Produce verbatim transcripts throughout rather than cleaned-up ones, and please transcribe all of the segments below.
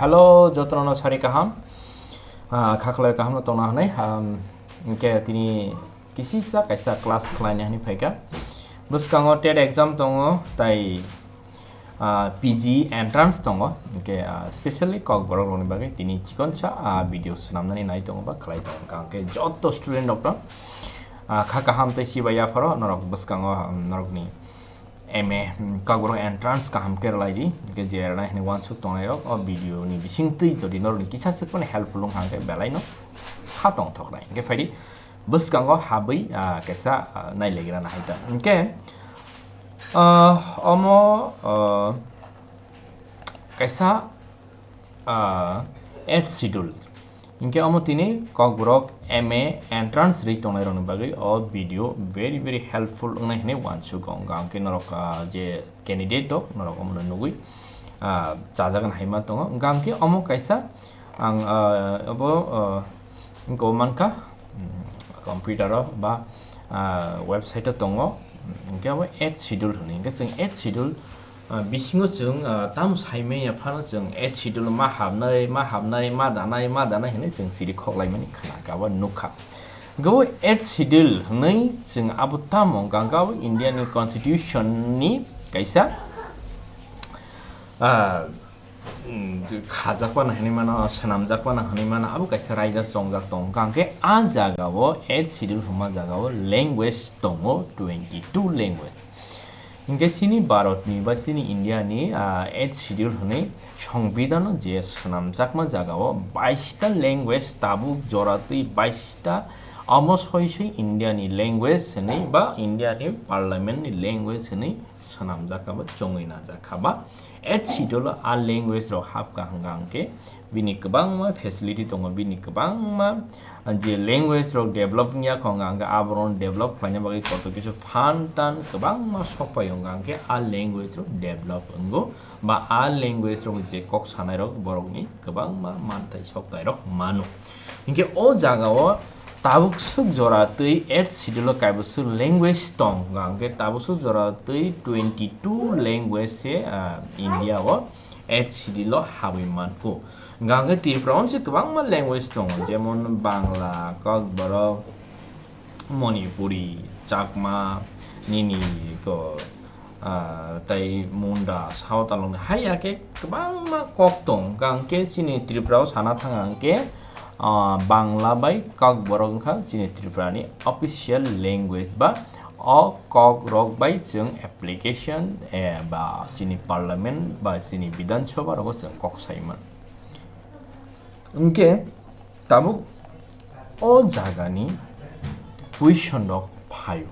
Hello, jotono sari kaham. Ah, khaklai kaham no tongna hwnwi. Um, hwnkhe tini kisisa kaisa class khlaina hwnwi phaikha. Bwskango TET exam tongo, tai, ah, P G entrance tongo. Hwnkhe, ah, specially Kokborok rokni bagwi tini chikonsa, ah, video swnamnani nai tongo ba khlai tongo. Hwnkhe joto student rokno, ah, kha kaham tei sibai yapharo norok bwskango, um, norokni M A, hmm, Kokborok entrance kaham khe rwlai di, hwnkhe je rwnai hwnwi uansuk tongnai rok o video ni bisingtwi jodi norokni kisa swk phano helpful wngkha hwnkhe belai no kha tongthoknai. Hwnkhe phaidi bwskango habwi, ah, kaisa, ah, nailegrana hai ta. Hwnkhe, ah, omo, ah, kaisa, ah, eighth schedule. Hwnkhe omo tini Kokborok M A entrance rwi tongnai rokni bagwi o video very, very helpful wngnai hwnwi uansuk o. Hwnkhe norok, ah, je candidate rok norok omono nugwi, ah, chajagan hai ma tongo. Hwnkhe omo kaisa ang, ah, obo, ah, wngkha mankha, mm, computer o ba, ah, website o tongo. Hwnkhe obo eighth schedule hwnwi. Hwnkhe chwng eighth schedule, ah, bisingo chwng, ah, tamo saimanya phano chwng eighth schedule ma habnai, ma habnai, ma danai, ma danai hwnwi chwng chiri khoklaimani khna kha ba nukha. Hwnkhe bo eighth schedule hwnwi chwng abo tamo hwnkha hwnkhe abo India ni constitution ni kaisa, ah, mm, khajakmano hwnwi mano, swnamjakmano hwnwi mano, abo kaisa raida chongjak tongo. Hwnkhe a jagao eighth schedule hwnma jagao language tongo, twenty two language. Hwnkhe chini Bharatni ba chini Indiani, ah, eighth schedule hwnwi songbidano je swnamjakma jagao baista language tabuk joratwi baista, omo soi soi Indiani language hwnwi ba Indiani parliamentni language hwnwi swnamjakha ba chongwi najakha ba eighth schedule o a language rok hapkha hwnkha hwnkhe bini kwbangma facility tongo, bini kwbangma je language rok develop wngya kho hwnkha hwnkhe aborok develop khlaina bagwi koto kisu fund tan kwbangma sokpai wngkha hwnkhe a language rok develop wngo ba a language rok je kok sanai rok borokni kwbangma manthai soktai rok mano. Hinkhe o jagao tabuk swk jora twi eighth schedule o kaibwswk language tong, hwnkha hwnkhe tabuk swk jora twi twenty two language se, ah, India o eighth schedule o habwi mankho. Hwnkha hwnkhe Tripura o se kwbangma language tongo, jemon Bangla, Kokborok, Manipuri, Chakma, nini ko, ah, tei Munda, Saotalongni hai ya khe kwbangma kok tong. Hwnkha hwnkhe chini Tripura o sana thang hwnkhe, ah, Bangla bai Kokborok wngkha chini Tripura ni official language ba o kok rok bai chwng application, eh, ba chini parliament ba chini Bidhan Sabha rogo chwng kok sai man. Hwnkhe tabuk o jagani question rok phaio.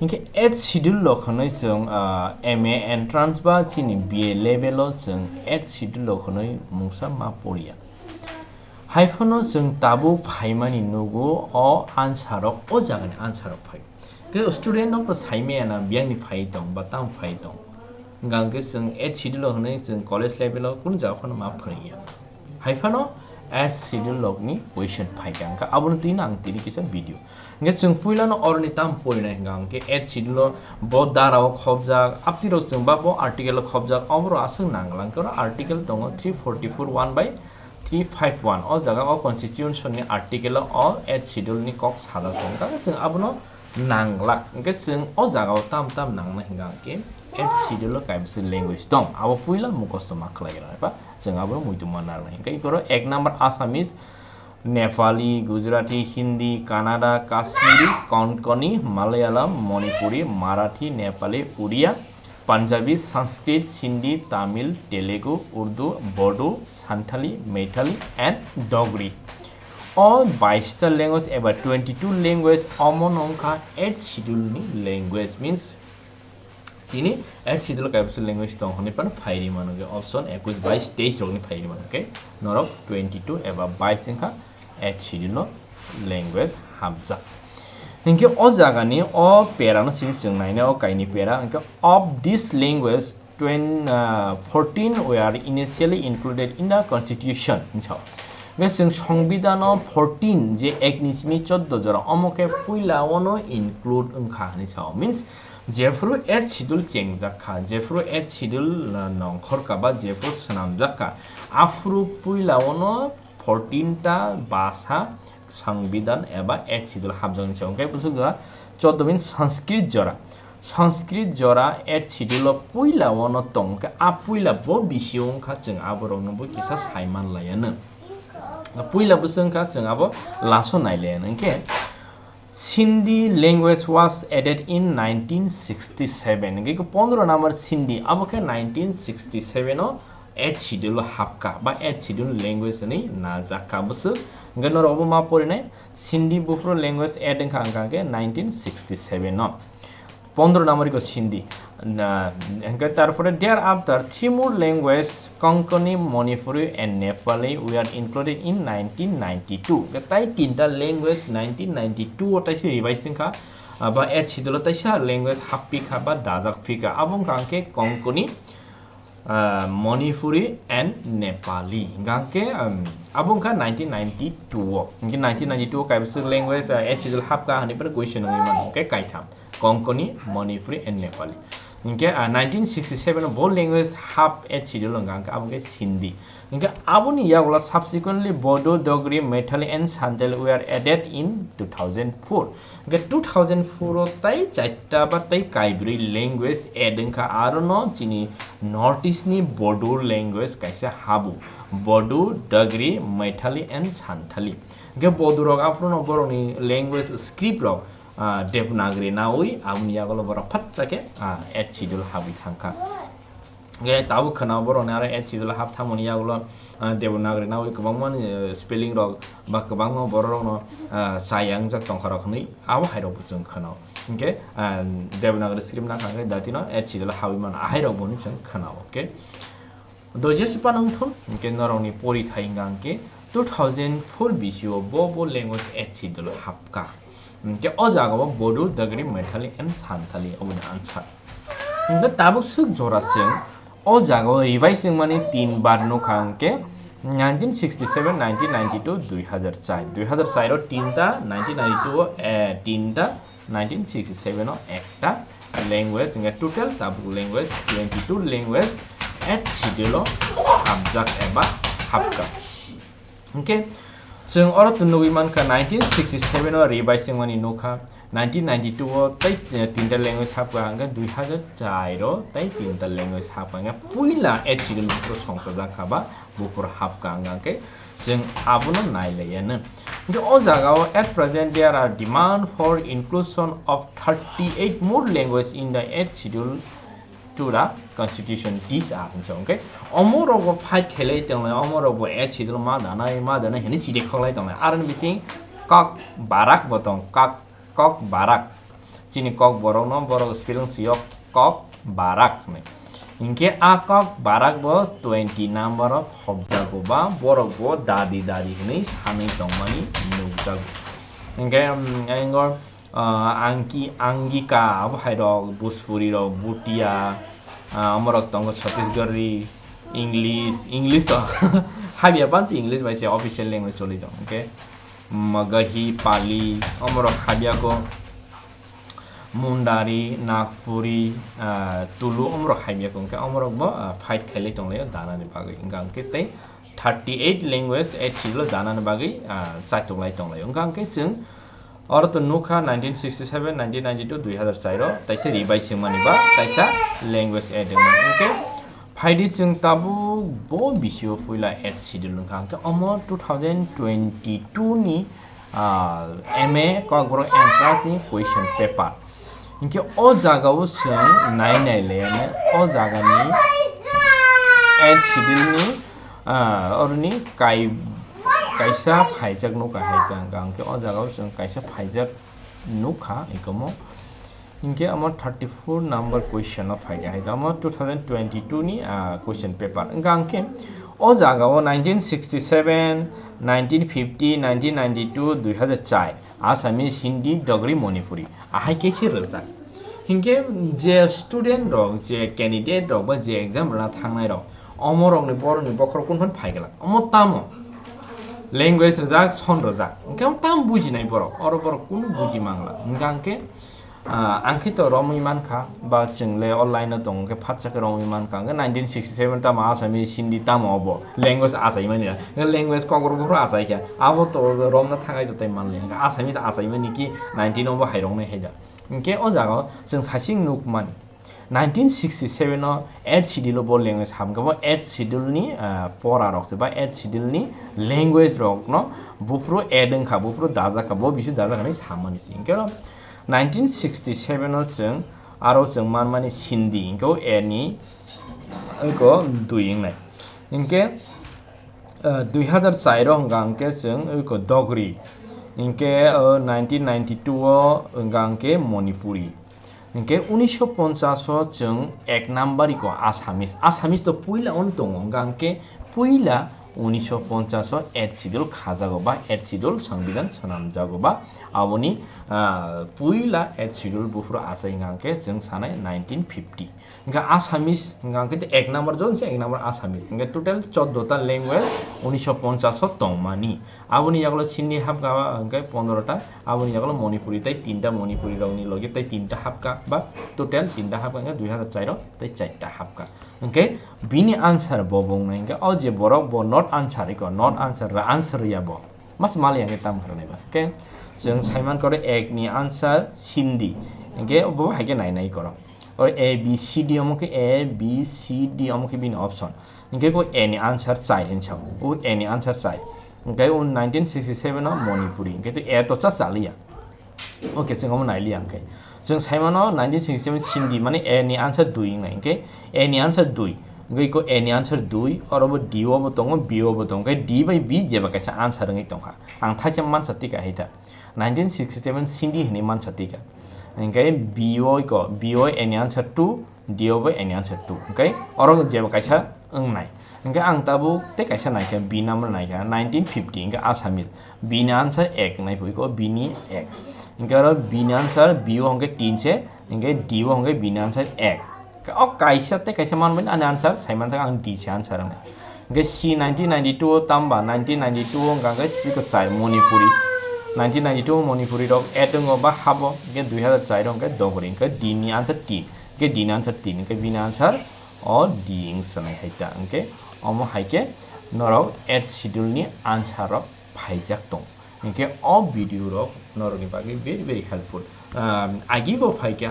Hinkhe eighth schedule rok hwnwi chwng, ah, M A entrance ba chini B A level o chwng eighth schedule rok hwnwi mungsa ma poriya. Haiphano chwng tabuk phaimani nugo o answer rok, o jagani answer rok phai. Khe student rok to saimaya na biyangni phai tong ba tamo phai tong. Hwnkha hwnkhe chwng eighth schedule o hwnwi chwng college level o kunu jaga phano ma phrwngya. Haiphano eighth schedule rokni question phaikha, hwnkha abono twino ang tini kisa video. Hwnkhe chwng puilano oroni tam porinai hwnkha hwnkhe eighth schedule o bo dara o khobjak, apni rok chwng ba bo article o khobjak, oborok aswk nangla, hwnkhe oro article tongo three forty four one by three five one. O jaga o constitution ni article o eighth schedule ni kok sajak tongo, hwnkhe chwng abono nanglak, hwnkhe chwng o jaga o tam tam nangnai hwnkha hwnkhe eighth schedule o kaibwswk language tong, abo puila mukhosto ma khlai rwna ba chwng abono muitu ma narwknai. Hwnkhe oro ek number Assamese, Nepali, Gujarati, Hindi, Kannada, Kashmiri, Konkani, Malayalam, Manipuri, Marathi, Nepali, Odia, Punjabi, Sanskrit, Sindhi, Tamil, Telugu, Urdu, Bodo, Santali, Meitei and Dogri. O baista language eba twenty two language omo no wngkha eighth schedule ni language, means chini eighth schedule kaibwswk language tong hwnwi phano phairi mano, khe option ekush, bais, teis rokni phairi mano, khe norok twenty two eba bais wngkha eighth schedule o language hapjak. Hinkhe o jagani o para no simi chwng naina, o kaini para, hinkhe of this language twen-, ah, fourteen were initially included in the constitution, hinwi sao. Hwnkhe chwng songbidano fourteen je ek ni simi choddo jora, omo khe puila ono include wngkha hinwi sao. Means Jephru Eighth Schedule chengjak kha, jephru Eighth Schedule, uh, nongkhor kha ba jephru swnamjak kha, aphuru puila ono fourteen ta basa Sangbidan eba Eighth Schedule hapjaknai se. Hwnkhe bwswk jora choddo min Sanskrit jora. Sanskrit jora Eighth Schedule o puila ono tong khe, a puila bo bisio wngkha, chwng aborokno bo kisa sai manlaiya nw. Puila bwswk wngkha, chwng abo laso nailaiya nw. Hwnkhe Sindhi language was added in nineteen sixty-seven. Hwnkhe pondro number Sindhi, abo khe nineteen sixty-seven o Eighth Schedule o hapkha, ba Eighth Schedule language hwnwi najak kha bwswk. Hwnkhe norok obo ma porinai, Sindhi buphuru language add wngkha, wngkha khe nineteen sixty-seven o. Pondro number iko Sindhi. Na, hwnkhe tarpore thereafter three more language, Konkani, Manipuri and Nepali were included in nineteen ninety-two. Hwnkhe tai tinta language nineteen ninety-two o taisa revise wngkha, aba Eighth Schedule o taisa language happhikha ba dajak phikha. Abo wngkha hwnkhe Konkani, ah, Manipuri and Nepali. Hingkha hwnkhe, um, abo wngkha nineteen ninety-two o. Hingkhe nineteen ninety-two o kaibwswk language, ah, Eighth Schedule hapkha hwnwi phano question wngwi mano, hwnkhe kaitham, Konkani, Manipuri and Nepali. Hingkhe, ah, nineteen sixty-seven o bo language hap Eighth Schedule wngkha, hwnkhe abo wngkha Sindhi. Hingkhe aboni yagulo subsequently Bodo, Dogri, Maithili and Santali were added in two thousand four. Hingkhe two thousand four o tai chaita ba tai kaibrwi language add wngkha, arono chini North East ni Bodo language kaisa habu, Bodo, Dogri, Maithili and Santali. Hingkhe Bodo rok aphuru no borokni language script rok, ah, Devanagari nawi aboni yagulo borok phatsa khe, ah, Eighth Schedule habwi thangkha. Hingkhe tabuk khwnao borokni aro Eighth Schedule hap thangmani yagulo, ah, Devanagari nawi kwbangma, eh, spelling rok ba kwbangma borok rokno, ah, chaya wngjak tongkha rok hwnwi abo hai rokbo chwng khwnao. Hingkhe, ah, Devanagari script nakha hwnkhe datino Eighth Schedule habwi mano, ahai rokbo hwnwi chwng khwnao, okay? Doje sipa nangthun, hingkhe norokni porithai wngkha hwnkhe two thousand four bisio bo bo language Eighth Schedule hapkha. Hingkhe o jagao Bodo, Dogri, Maithili and Santali oboni answer. Hingkhe tabuk swk jora chwng o jagao revise wngmani tin bar nukha hwnkhe nineteen sixty-seven, nineteen ninety-two, dui hazar char. Dui hazar char o tinta, nineteen ninety-two o, eh, tinta, nineteen sixty-seven o ekta language, hingkhe total tabuk language twenty-two language Eighth Schedule o hapjak eba hapkha. Hingkhe chwng oro tun nugwi mankha nineteen sixty-seven o revise wngmani nukha, nineteen ninety-two o tei, eh, tinta language hapkha, hingkhe dui hazar char o tei tinta language hapkha, hingkhe puila Eighth Schedule buphuru songchajak kha ba buphuru hapkha, hingkhe chwng abono nailaiyano. Hingkhe o jagao at present there are demand for inclusion of thirty-eight more language in the Eighth Schedule to the constitution, these are, hinwi sa, okay? Omo rokbo fight khailai tonglai, omo rokbo Eighth Schedule ma danai, ma danai hinwi chide khoklai tonglai. Aroni bising Kok Barak bo tong, Kok, Kok Barak. Chini Kok Borok no borok spelling sio Kok Barak hinwi. Hinkhe a Kok Barak bo twenty number o khobjago ba borok bo dadi dadi hinwi sanwi tongmani nukjago. Hinkhe, um, ang, ah, Angki-, Angika, abo hai rok, Bhojpuri rok, Bhutia, ah, omo rok tongo Chhattisgarhi, English, English to habya pansi English bai se official language choli tong, okay? Magahi, Pali, omo rok habya ko, Mundari, Nagpuri, ah, Tulu, omo rok habya ko, okay? Omo rok bo, ah, fight khailai tong lai o dana ni bagwi, hingka hingke tei thirty eight language Eighth Schedule o dana ni bagwi, ah, chaitok lai tong lai o, hingka hingke chwng Oro to nukha nineteen sixty seven, nineteen ninety two, dui hazar char o taisa revise wngmani ba taisa language add wngmani. Hingke phaidi chwng tabuk bo bisio puila Eighth Schedule wngkha. Hingke omo two thousand twenty two ni, ah, M A Kokborok entrance ni question paper. Hingke o jaga o chwng nai nai le, o jaga ni Eighth Schedule ni, ah, oroni kai-, kaisa phaijak nukha hai tong kha. Hingke o jaga o chwng kaisa phaijak nukha, ikomo. Hingke omo thirty four number question o phaikha hai tong, omo two thousand twenty two ni, ah, question paper. Hingke o jaga o nineteen sixty seven, nineteen fifty, nineteen ninety two, dui hazar char, Assamese, Hindi, Dogri, Manipuri. Ahai khe se rwjak. Hinkhe je student rok, je candidate rok ba je exam rwna thangnai rok, omo rokni borokni bokhorok kunu phano phai glak. Omo tamo language rwjak, son rwjak. Hinkhe omo tamo bujinai borok, oro borok kunu buji mangla. Hinkhe Ah, ang khe to romwi mankha, ba chwng le online o tongo khe phatsa khe romwi mankha. Hwnkhe nineteen sixty seven tamo Assamese, Hindi tamo obo language achaimani ya. Hwnkhe language kokrok buphuru achaikha. Abo to romna thangai to tei manliya. Hwnkhe Assamese achaimani ki nineteen obo hairoknai haida. Hwnkhe o jaga o chwng thasing nukmani. Nineteen sixty seven o eighth schedule o bo language hamkha, bo eighth schedule ni, ah, pora rok se ba eighth schedule ni language rok no buphuru add wngkha, buphuru dajak kha, bo bisu dajak hinwi samani se. Hwnkhe oro nineteen sixty seven o chwng aro chwng manmani Sindhi, hwnkhe o A ni eko dui wngnai. Hwnkhe, ah, dui hazar char o hwnkha hwnkhe chwng eko Dogri, hwnkhe, o nineteen ninety two o hwnkha hwnkhe Manipuri. Hwnkhe unisho ponchas o chwng ek number iko Assamese. Assamese to puila ono tongo, hwnkha hwnkhe puila unisho ponchas o eighth schedule khajago ba eighth schedule songbidan swnamjago ba aboni, ah, puila eighth schedule buphuru achai hwnkha hwnkhe chwng sanai nineteen fifty. Hwnkhe Assamese hwnkha hwnkhe ek number jon se ek number Assamese. Hwnkhe total choddo ta language unisho ponchas o tongmani. Aboni yagulo Sindhi hapkha hwnkhe pondro ta, aboni yagulo Manipuri tei tinta, Manipuri rokni logi tei tinta hapkha, ba total tinta hapkha, hwnkhe dui hazar char o tei charta hapkha. Hwnkhe bini answer bo bo wngnai, hwnkhe o je borok bo not answer iko, not answer, ra answer ya bo. Mas mali hwnkhe tam khwrwnai ba. Hwnkhe chwng saiman kore ek ni answer Sindhi, hwnkhe bo hai khe nai nai koro. O A B C D omo khe A B C D omo khe bini option. Hwnkhe ko A ni answer char hinwi sao. O A ni answer char. Hwnkhe o nineteen sixty seven o Manipuri. Hwnkhe to A to cha chaliya. Okay, chwng omo nailiya hwnkhe. Chwng saimano nineteen sixty seven Sindhi mane A ni answer dui wngnai. Hwnkhe A ni answer dui. Hwnkhe ko A ni answer dui, oro bo D o bo tongo, B o bo tongo. Hwnkhe D bai B jeba kaisa answer wngwi tongkha. Ang thaisa mansa tika hai ta. Nineteen sixty seven Sindhi hinwi mansa tika. Hwnkhe B o iko, B o A ni answer two, D o bai A ni answer two. Hwnkhe oro jeba kaisa wngnai. Hwnkhe ang tabuk tei kaisa naikha, B number naikha, nineteen fifty, hwnkhe Assamese. B ni answer ek wngnai pui ko, B ni ek. Hwnkhe oro B ni answer, B o hwnkhe tin se, hwnkhe D o hwnkhe B ni answer ek. O kaisa tei kaisa manbai ani answer, saimanthak ang D se answer wngnai. Hwnkhe C nineteen ninety two o tamba, nineteen ninety two o hwnkha hwnkhe C ko char Manipuri. Nineteen ninety two o Manipuri rok add wngo ba habo, hwnkhe dui hazar char o hwnkhe Dogri, hwnkhe D ni answer tin, hwnkhe D ni answer tin, hwnkhe B ni answer o D wng swnai hai ta. Hwnkhe omo hai khe norok eighth schedule ni answer rok phaijak tong. Hwnkhe o video rok norokni bagwi very, very helpful. Um, agi bo phaikha,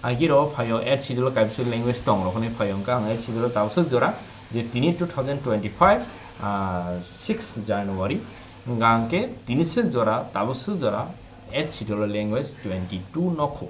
agi rok phaio eighth schedule o kaisa language tong rok hinwi phaio, hwnkhe ang eighth schedule o tabuk swk jora je tini two thousand twenty five, ah, six January, hwnkha hwnkhe tini swk jora, tabuk swk jora eighth schedule o language twenty two nokho.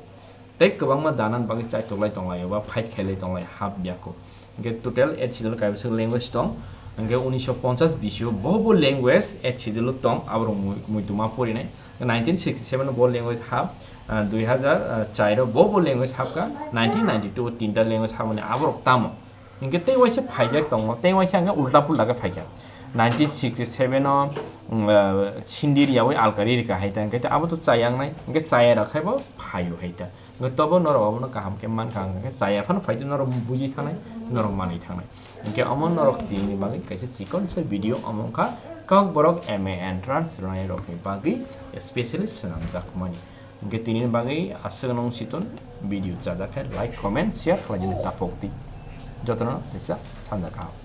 Tei kwbangma dana ni bagwi chaitoklai tonglaio ba fight khailai tonglai hap biaku. Hwnkhe total eighth schedule kaisa language tong. Hwnkhe unisho ponchas bisio bo bo language eighth schedule tong, aborok mui-, muituma porinai. Nineteen sixty seven bo language hap, ah, dui hazar char o bo bo language hapkha, nineteen ninety two tinta language hapmani aborok tamo. Hwnkhe tei waisa phaijak tongo, tei waisa hwnkhe ulta pulta khe phaikha. Nineteen sixty seven o, mm, ah, Sindhi riyaui alkari rikha hai ta, hwnkhe abo to chaya wngnai, hwnkhe chaya rok khai bo phaio hai ta. Hwnkhe tobo norok abono kaham khe mankha, hwnkhe chaya phano phai ta norok buji thangnai, norok manwi thangnai. Hwnkhe omo norok tini bagwi kaisa chikon se video omo wngkha Kokborok M A entrance rwnai rokni bagwi specially swnamjakmani. Hwnkhe tini bagwi aswk nung siton video chajak khe like, comment, share khlaijani tapok di. Jotono teisa sanja kaham.